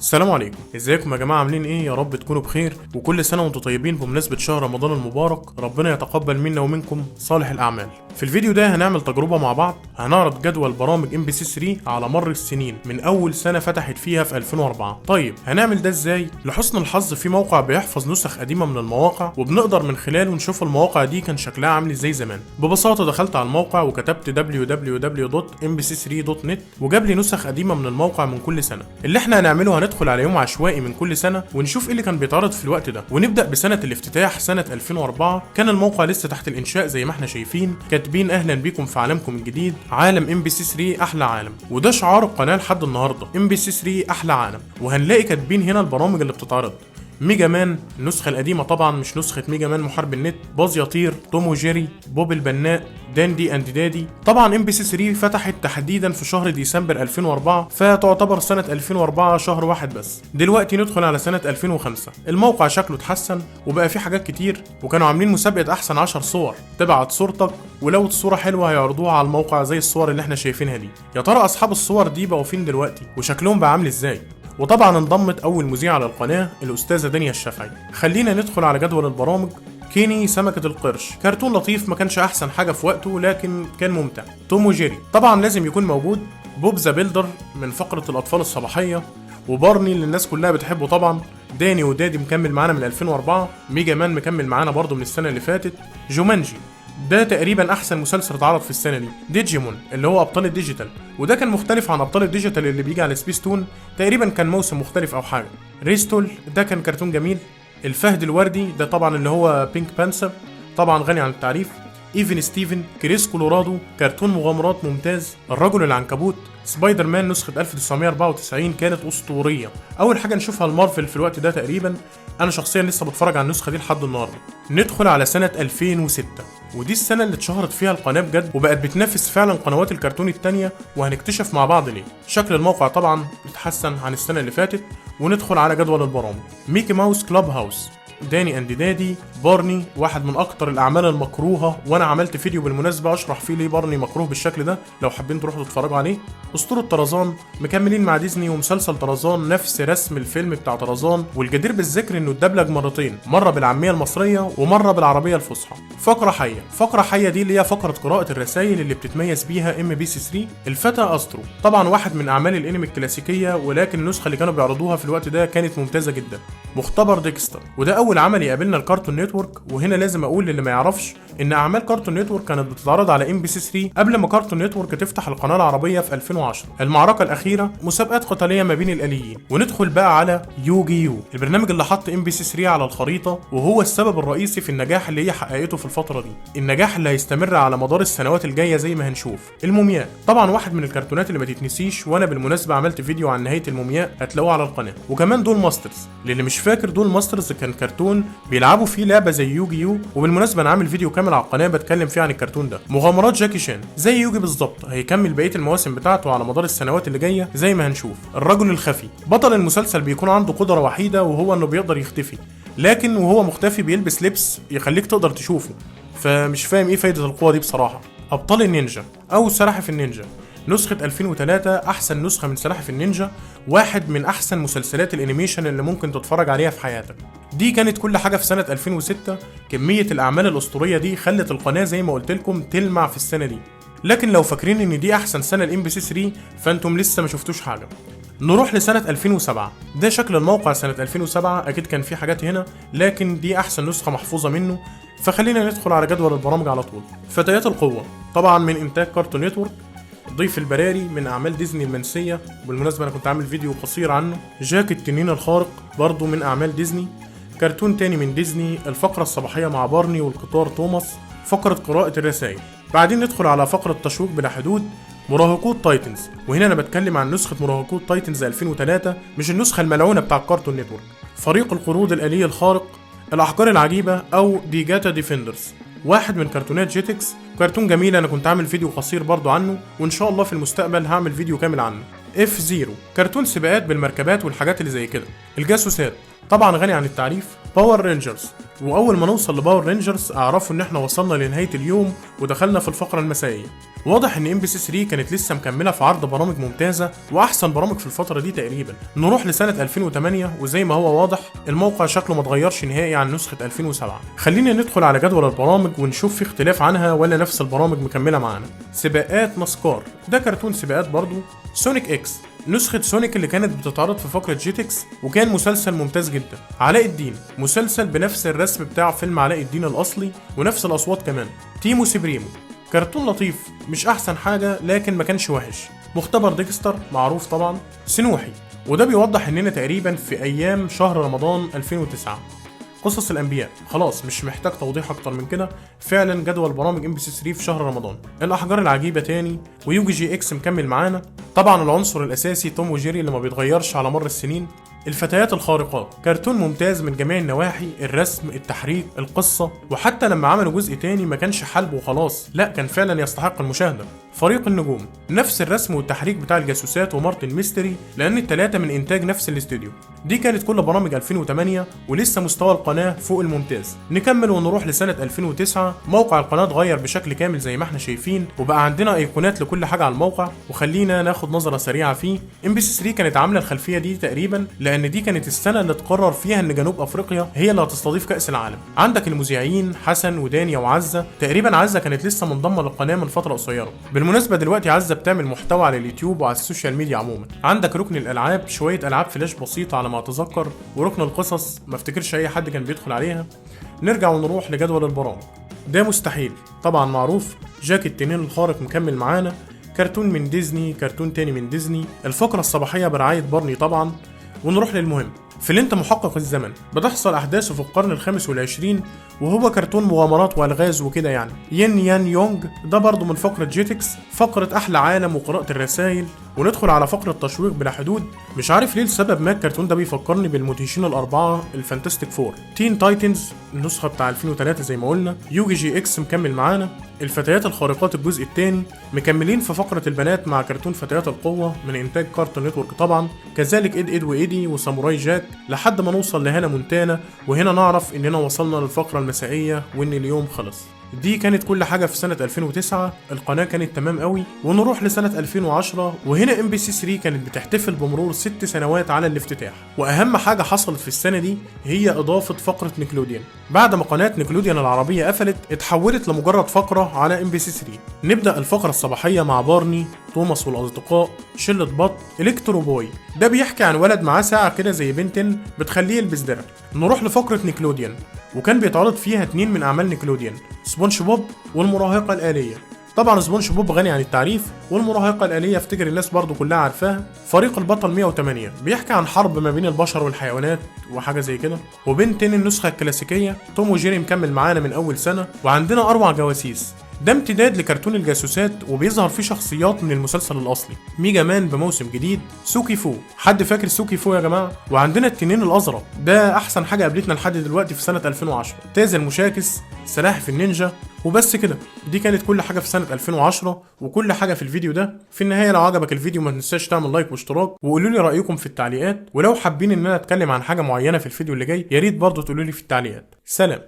السلام عليكم، ازيكم يا جماعه؟ عاملين ايه؟ يا رب تكونوا بخير، وكل سنة وانتم طيبين بمناسبة شهر رمضان المبارك. ربنا يتقبل منا ومنكم صالح الاعمال. في الفيديو ده هنعمل تجربه مع بعض، هنعرض جدول برامج ام بي سي 3 على مر السنين من اول سنة فتحت فيها في 2004. طيب هنعمل ده ازاي؟ لحسن الحظ في موقع بيحفظ نسخ قديمة من المواقع، وبنقدر من خلاله نشوف المواقع دي كان شكلها عامل ازاي زمان. ببساطة دخلت على الموقع وكتبت www.mbc3.net وجاب لي نسخ قديمة من الموقع من كل سنة. اللي احنا هنعمله هندخل على يوم عشوائي من كل سنة ونشوف ايه اللي كان بيتعرض في الوقت ده. ونبدا بسنة الافتتاح سنة 2004. كان الموقع لسه تحت الانشاء زي ما احنا شايفين، كاتبين اهلا بيكم في عالمكم الجديد، عالم ام بي سي 3 احلى عالم، وده شعار القناة لحد النهارده، ام بي سي 3 احلى عالم. وهنلاقي كاتبين هنا البرامج اللي بتتعرض: ميجا مان النسخة القديمة طبعا، مش نسخة ميجا مان محارب النت، باز يطير، توم وجيري، بوب البناء، داندي اند دادي. طبعا ام بي سي 3 فتحت تحديدا في شهر ديسمبر 2004، فتعتبر سنة 2004 شهر واحد بس. دلوقتي ندخل على سنة 2005. الموقع شكله اتحسن وبقى فيه حاجات كتير، وكانوا عاملين مسابقة احسن 10 صور، تبعت صورتك ولو الصورة حلوة هيعرضوها على الموقع زي الصور اللي احنا شايفينها دي. يا ترى اصحاب الصور دي بقوا فين دلوقتي وشكلهم بقى عامل ازاي؟ وطبعا انضمت اول مذيعة للقناة الاستاذة دنيا الشافعي. خلينا ندخل على جدول البرامج. كيني سمكة القرش، كرتون لطيف ما كانش احسن حاجة في وقته لكن كان ممتع. توم وجيري طبعا لازم يكون موجود. بوب the Builder من فقرة الاطفال الصباحية، وبارني اللي الناس كلها بتحبه طبعا. داني ودادي مكمل معانا من 2004. ميجا مان مكمل معانا برضه من السنة اللي فاتت. جومانجي ده تقريبا احسن مسلسل اتعرض في السنة دي. ديجيمون اللي هو ابطال الديجيتال، وده كان مختلف عن ابطال الديجيتال اللي بيجي على سبيستون، تقريبا كان موسم مختلف او حاجة. ريستول ده كان كرتون جميل. الفهد الوردي ده طبعا اللي هو Pink Panther، طبعا غني عن التعريف. ايفن ستيفن، كريس كولورادو كرتون مغامرات ممتاز. الرجل العنكبوت، سبايدر مان نسخة 1994 كانت أسطورية، أول حاجة نشوفها المارفل في الوقت ده تقريبا. أنا شخصيا لسه بتفرج على النسخة دي لحد النهاردة. ندخل على سنة 2006، ودي السنة اللي اتشهرت فيها القناة بجد وبقت بتنافس فعلا قنوات الكرتون التانية، وهنكتشف مع بعض ليه. شكل الموقع طبعا اتحسن عن السنة اللي فاتت، وندخل على جدول البرامج. ميكي ماوس كلاب هاوس، داني اند دادي، بارني واحد من اكتر الاعمال المكروهة، وانا عملت فيديو بالمناسبة اشرح فيه ليه بارني مكروه بالشكل ده، لو حابين تروحوا تتفرجوا عليه. اسطورة طرزان مكملين مع ديزني ومسلسل طرزان نفس رسم الفيلم بتاع طرزان، والجدير بالذكر انه اتدبلج مرتين، مرة بالعامية المصرية ومرة بالعربية الفصحى. فقره حيه، فقره حيه دي اللي هي فقره قراءة الرسائل اللي بتتميز بيها ام بي سي 3. الفتى استرو طبعا واحد من اعمال الانمي الكلاسيكيه، ولكن النسخة اللي كانوا بيعرضوها في الوقت ده كانت ممتازة جدا. مختبر ديكستر، وده اول عمل يقابلنا الكارتون نتورك، وهنا لازم اقول للي ما يعرفش ان اعمال كارتون نتورك كانت بتتعرض على ام بي سي 3 قبل ما كارتون نتورك تفتح القناة العربية في 2010. المعركة الاخيرة مسابقات قتالية ما بين الاليين. وندخل بقى على يوجي يو، البرنامج اللي حط ام بي سي 3 على الخريطة وهو السبب الرئيسي في النجاح اللي هي حققته في الفترة دي، النجاح اللي هيستمر على مدار السنوات الجاية زي ما هنشوف. المومياء طبعا واحد من الكرتونات اللي ما تتنسيش، وانا بالمناسبة عملت فيديو عن نهاية المومياء هتلاقوه على القناة. وكمان دول ماسترز، للي مش فاكر دول ماسترز كان كرتون بيلعبوا فيه لعبه زي يوجي يو، وبالمناسبة انا عامل فيديو كامل على القناة بتكلم فيه عن الكرتون ده. مغامرات جاكي شان زي يوجي بالظبط، هيكمل بقية المواسم بتاعته على مدار السنوات اللي جاية زي ما هنشوف. الرجل الخفي، بطل المسلسل بيكون عنده قدره وحيده وهو انه بيقدر يختفي، لكن وهو مختفي بيلبس لبس يخليك تقدر تشوفه، فمش فاهم ايه فايده القوة دي بصراحة. ابطال النينجا او سلاحف النينجا نسخة 2003 أحسن نسخة من سلاحف النينجا، واحد من أحسن مسلسلات ال animation اللي ممكن تتفرج عليها في حياتك. دي كانت كل حاجة في سنة 2006. كمية الأعمال الأسطورية دي خلت القناة زي ما قلت لكم تلمع في السنة دي. لكن لو فاكرين ان دي احسن سنة الام بي سي 3 فانتم لسه ما شفتوش حاجة. نروح لسنة 2007. ده شكل الموقع سنة 2007، أكيد كان في حاجات هنا لكن دي أحسن نسخة محفوظة منه. فخلينا ندخل على جدول البرامج على طول. فتيات القوة طبعا من إنتاج كارتون نتورك. ضيف البراري من أعمال ديزني المنسية، وبالمناسبة أنا كنت عامل فيديو قصير عنه. جاك التنين الخارق برضو من أعمال ديزني. كرتون تاني من ديزني، الفقرة الصباحية مع بارني والقطار توماس، فقرة قراءة الرسائل. بعدين ندخل على فقرة تشويق بلا حدود، مراهقو التايتنز، وهنا انا بتكلم عن نسخة مراهقو التايتنز 2003 مش النسخة الملعونة بتاع كارتون نتورك. فريق القرود الآلي الخارق، الأحجار العجيبة أو ديجاتا ديفندرز، واحد من كرتونات جيتكس، كرتون جميل انا كنت عامل فيديو قصير برضو عنه، وان شاء الله في المستقبل هعمل فيديو كامل عنه. اف زيرو كرتون سباقات بالمركبات والحاجات اللي زي كده. الجاسوسات طبعا غني عن التعريف. Power Rangers، واول ما نوصل ل Power Rangers اعرفوا ان احنا وصلنا لنهاية اليوم ودخلنا في الفقرة المسائيه. واضح ان MBC 3 كانت لسه مكملة في عرض برامج ممتازة واحسن برامج في الفترة دي تقريبا. نروح لسنه 2008، وزي ما هو واضح الموقع شكله ما اتغيرش نهائي عن نسخه 2007. خلينا ندخل على جدول البرامج ونشوف في اختلاف عنها ولا نفس البرامج مكملة معانا. سباقات NASCAR، ده كرتون سباقات برضو. Sonic X، نسخة Sonic اللي كانت بتتعرض في فقرة Jetix، وكان مسلسل ممتاز جدا. علاء الدين، مسلسل بنفس الرسم بتاع فيلم علاء الدين الأصلي ونفس الأصوات كمان. تيمو سبريمو، كرتون لطيف، مش أحسن حاجة لكن ما كانش وحش. مختبر Dexter معروف طبعا. سنوحي، وده بيوضح اننا تقريبا في ايام شهر رمضان 2009. قصص الانبياء، خلاص مش محتاج توضيح اكتر من كده، فعلا جدول برامج MBC 3 في شهر رمضان. الاحجار العجيبة تاني، ويوجي GX مكمل معانا. طبعا العنصر الاساسي توم وجيري اللي ما بيتغيرش على مر السنين. الفتيات الخارقات، كرتون ممتاز من جميع النواحي، الرسم، التحريك، القصة، وحتى لما عملوا جزء تاني ما كانش حلب وخلاص، لا كان فعلا يستحق المشاهدة. فريق النجوم، نفس الرسم والتحريك بتاع الجاسوسات ومارتن ميستري، لأن التلاتة من إنتاج نفس الاستوديو. دي كانت كل برامج 2008، ولسه مستوى القناة فوق الممتاز. نكمل ونروح لسنة 2009. موقع القناة اتغير بشكل كامل زي ما احنا شايفين، وبقى عندنا ايقونات لكل حاجة على الموقع، وخلينا ناخد نظرة سريعة فيه. MBC 3 كانت عاملة الخلفية دي تقريبا لأن دي كانت السنة اللي اتقرر فيها ان جنوب افريقيا هي اللي هتستضيف كأس العالم. عندك المذيعين حسن ودانيا وعزة، تقريبا عزة كانت لسه منضمة للقناة من فترة قصيرة. بالمناسبة دلوقتي عزة بتعمل محتوى على اليوتيوب وعلى ال social media عموما. عندك ركن الالعاب، شوية العاب فلاش بسيطة على ما اتذكر، وركن القصص ما افتكرش اي حد كان بيدخل عليها. نرجع ونروح لجدول البرامج. ده مستحيل طبعا معروف. جاك التنين الخارق مكمل معانا، كرتون من ديزني، كرتون تاني من ديزني، الفقرة الصباحية برعاية بارني طبعا. ونروح للمهم، فلنت محقق الزمن، بتحصل أحداثه في القرن 25، وهو كرتون مغامرات والغاز وكده يعني. ين يان يونج، ده برضه من فقرة Jetix، فقرة أحلى عالم وقراءة الرسائل. وندخل على فقرة تشويق بلا حدود. مش عارف ليه لسبب ما الكرتون ده بيفكرني بالمدهشين الأربعة، ال Fantastic Four. Teen Titans النسخة بتاع 2003 زي ما قلنا. يوجي GX مكمل معانا. الفتيات الخارقات الجزء الثاني، مكملين في فقرة البنات مع كرتون فتيات القوة من إنتاج Cartoon Network طبعا. كذلك Ed Edd و Eddy و Samurai Jack، لحد ما نوصل لهانا مونتانا، وهنا نعرف إننا وصلنا للفقرة المسائية وإن اليوم خلص. دي كانت كل حاجة في سنة 2009، القناة كانت تمام قوي. ونروح لسنة 2010، وهنا MBC 3 كانت بتحتفل بمرور 6 سنوات على الافتتاح، واهم حاجة حصلت في السنة دي هي اضافة فقرة Nickelodeon. بعد ما قناة Nickelodeon العربية قفلت اتحولت لمجرد فقرة على MBC 3. نبدأ الفقرة الصباحية مع بارني، توماس والاصدقاء، شلة بط، Electro Boy، ده بيحكي عن ولد معاه ساعة كده زي Ben 10 بتخليه يلبس درع. نروح لفقرة Nickelodeon، وكان بيتعرض فيها اتنين من اعمال Nickelodeon، سبونج بوب والمراهقة الآلية. طبعا سبونج بوب غني عن التعريف، والمراهقة الآلية افتكر الناس برضو كلها عارفاها. فريق البطل 108 بيحكي عن حرب ما بين البشر والحيوانات وحاجة زي كده. و Ben 10 النسخة الكلاسيكية، توم وجيري مكمل معانا من أول سنة. وعندنا أروع جواسيس، ده امتداد لكرتون الجاسوسات وبيظهر فيه شخصيات من المسلسل الاصلي. ميجا مان بموسم جديد، سوكي فو، حد فاكر سوكي فو يا جماعة؟ وعندنا التنين الازرق، ده احسن حاجة قابلتنا لحد دلوقتي في سنة 2010. تاز المشاكس، سلاحف النينجا، وبس كده. دي كانت كل حاجة في سنة 2010 وكل حاجة في الفيديو ده. في النهاية لو عجبك الفيديو ما تنساش تعمل like واشتراك، وقولوا لي رايكم في التعليقات، ولو حابين ان انا اتكلم عن حاجة معينة في الفيديو اللي جاي يا ريت برضه تقولوا لي في التعليقات. سلام.